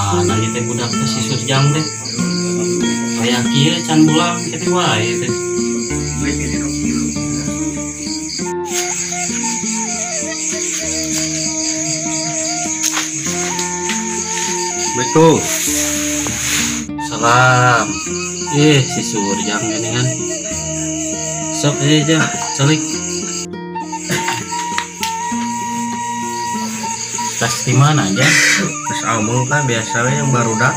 Mana ieu teh budak teh si Surjang teh. Aya kieu can bulang kitu wae teh. Assalamualaikum. Salam. Si Surjang gini kan. Sok aja, calik. Tas di mana aja? Tas amul kan biasanya yang barudak.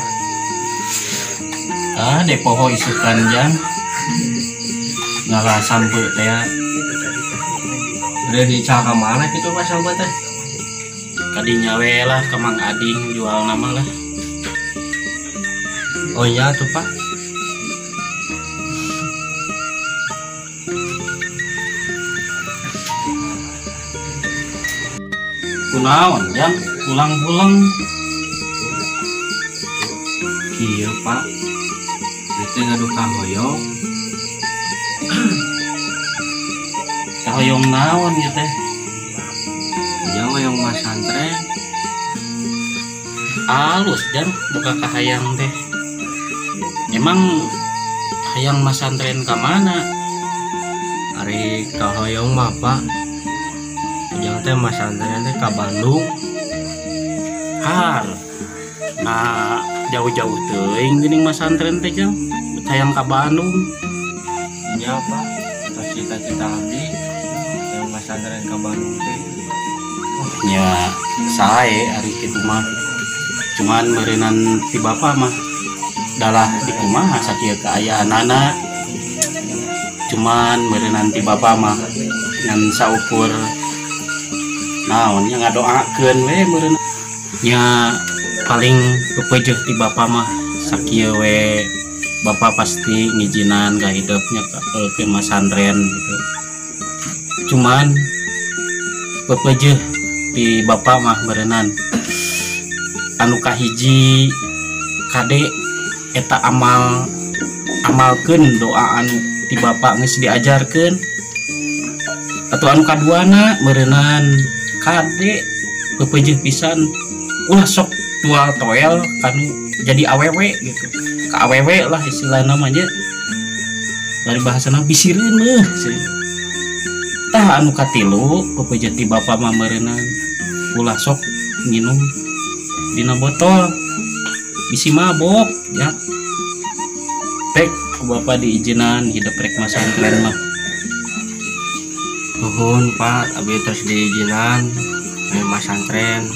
Ah, depoho isukan jang. Ngalah sampe teh. Udah dicak mana gitu Pak sampe teh? Kadinya we lah ke Mang Ading jual nama lah. Oh iya tuh Pak. Kunaon jang pulang-pulang. Kieu Pak. Ieu ngadu kahoyong. Kahoyong naon ieu teh? Ujang hoyong masantren. Alus jang buka kahayang teh. Emang hayang masantren ka mana? Ari kahoyong mah Pak. Ujang teh masantren teh ka Bandung. Har. Nah, jauh-jauh teuing geuning masantren teh jang. Hayang ka Bandung. Nya Pak, tos cita-cita abdi hayang masantren ka Bandung teh. Nya sae ari kitu mah. Cuman meureunnan ti bapa mah dalah di kumaha sakieu kaayaanana. Cuman meureunnan ti bapa mah ngan saukur naon nya ngadoakeun we meureun. Nya paling pepeujeuh ti bapa mah sakieu we bapa pasti ngijinan ka hidupnya ke masantren gitu. Cuman pepeujeuh ti bapa mah meureunnan anu kahiji kade eta amal amalkeun doa anu ti bapa geus diajarkeun. Atau anu kaduana meureunnan kade pepeujeuh pisan ulah sok tual toel kanu jadi awewe gitu. Ka awewe lah istilah namanya. Dari bahasana bisireun meuh. Tah anu katilu pepeujeuh ti bapa mah meureunnan ulah sok nginum dina botol bisi mabok ya. Pek ku bapa diizinan hidup rek masantren mah. Nuhun Pak, abdi tos diizinan masantren.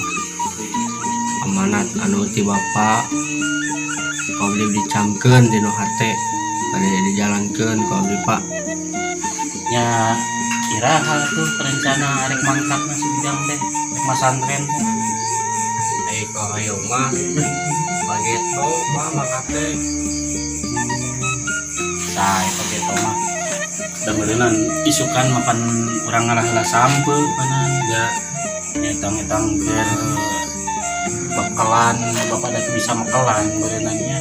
Amanat anu ti bapa ku abdi dicamkeun dina hate, bade dijalankeun ku abdi Pak. Nya iraha tuh rencana arek mangkatna Surjang teh rek masantren teh. Kahoyong mah bageto mah mangkat teh. Sae bageto mah. Da meureunnan isukan mapan urang ngalah-lah sampe panan nya etang-etang keur bekalan bapak da bisa mekelan meureunannya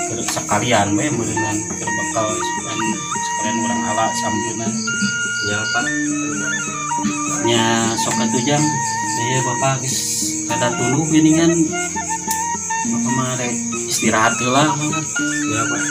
keur sekalian we meureunnan keur bekal isukan sekalian urang ala sampena nya Pak. Nya sok atuh jang ieu bapak geus kada tuluh geuningan bapak mah rek istirahat heula mah. Ya Pak.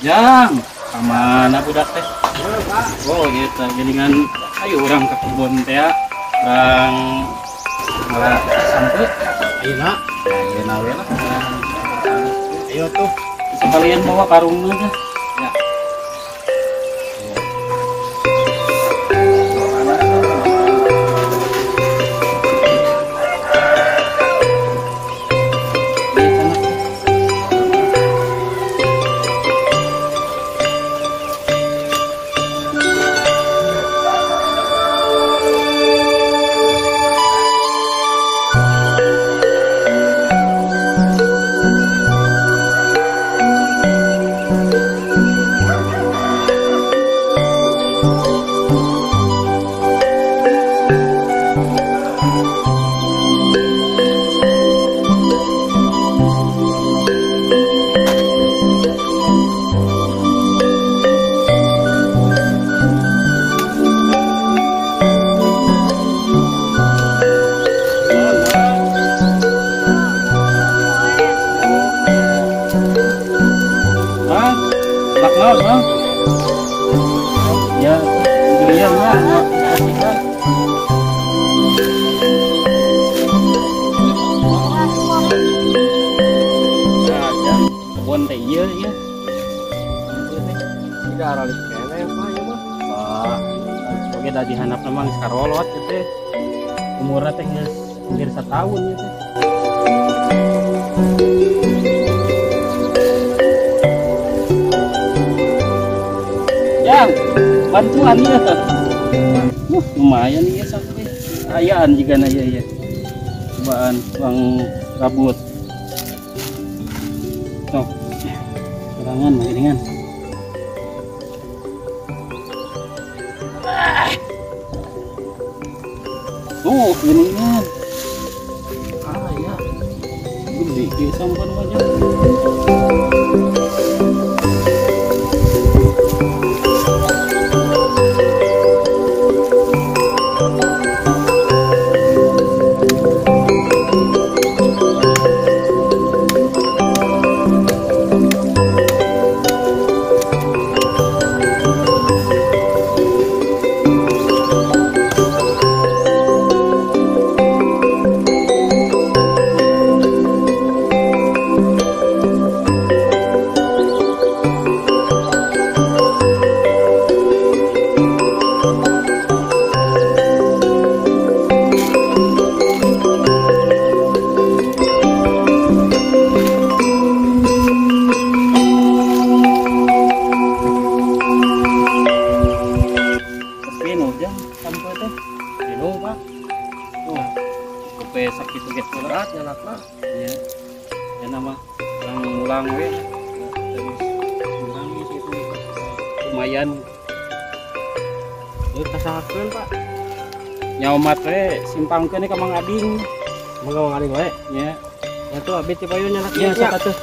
Jang, kamana budak teh? Oh gitu, geningan ayo urang ke kebun teh ya. Urang ngalah sampe. Ayeuna, ayeuna we lah. Ayo tuh. Sekalian bawa karungna teh. Ya. Kebun teh ieu ya. Tidak aralih keneh Pak ieu mah. Wah, oge da dihandapna mah geus karolot ieu teh. Umurna teh geus hampir satahun ieu teh. Yang bantuan ieu. Lumayan ieu sampai ayaan jigana ieu ieu. Cobaan bang rabut. Sok. Serangan geuningan. Tuh, geuningan. Ah ya. Gede ieu sampan banyak. Berat nyanakna. Iya. Ya nama ulang we. Terus ulang gitu. Lumayan. Ieu kasahakeun Pak. Nyaomat we simpangkeun ka Mang Ading. Mang Ading wae. Nya. Ya tuh abi ti payun nyanak. Iya sok atuh.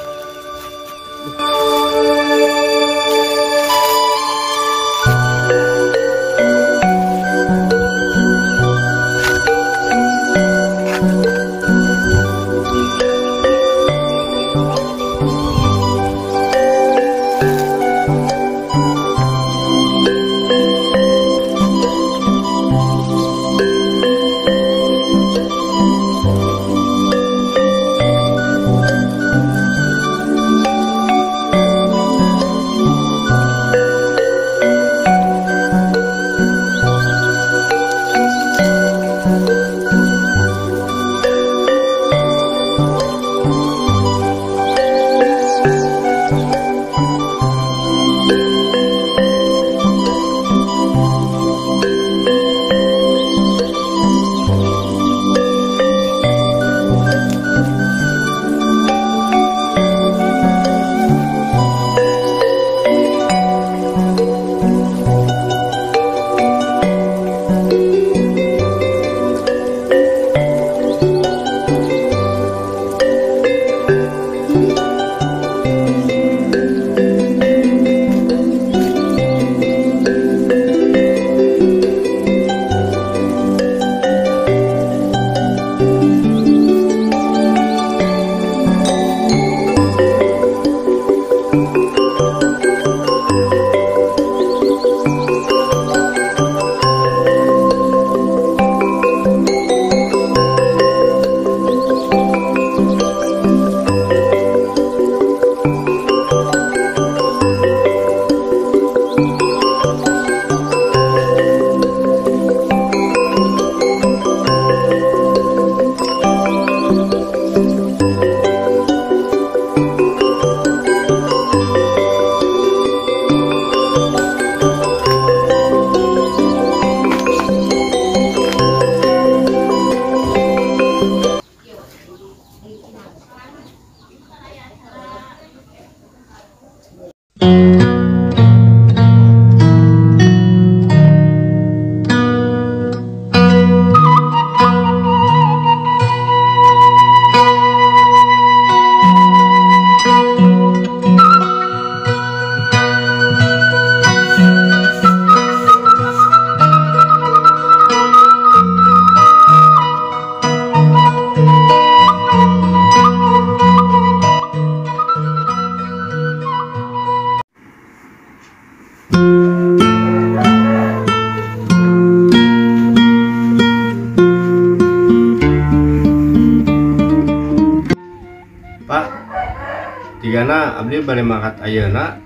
Tigana abdi bade mangkat ayeuna.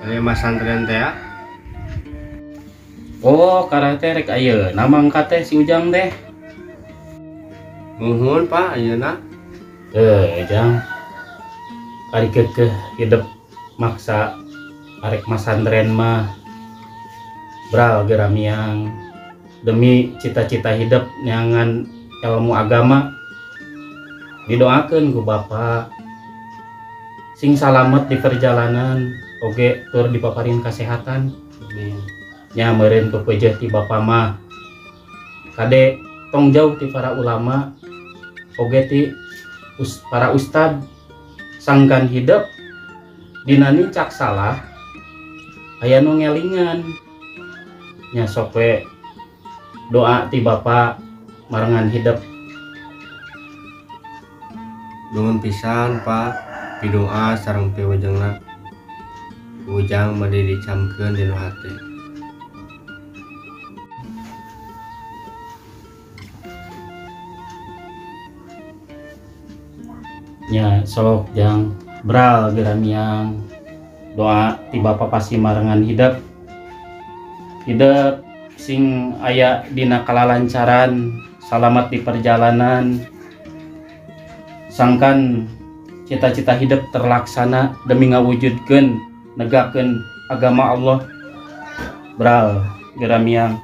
Bade masantren teh ya. Oh, karah teh rek ayeuna mangkat teh si Ujang teh. Muhun Pak ayeuna. Jang. Ari keukeuh hidup maksa arek masantren mah bral geramiang demi cita-cita hidup neangan ilmu agama didoakeun ku Bapak sing salamet di perjalanan oge tur dipaparin kesehatan. Amin. Nya meureun pepeujeuh ti Bapa mah kade tong jauh ti para ulama oge ti para ustad sangkan hidup dina nincak salah aya nu ngelingan nya sok we doa ti Bapa marengan hidup. Nuhun pisan Pak pidoa sareng piwejengna Ujang bade dicamkeun dina hate. Nya sok jang bral geramiang doa ti Bapa pasti marengan hidup hidup sing aya dina kalalancaran salamat di perjalanan sangkan cita-cita hidup terlaksana demi ngawujudkeun negakeun agama Allah bral geramiang.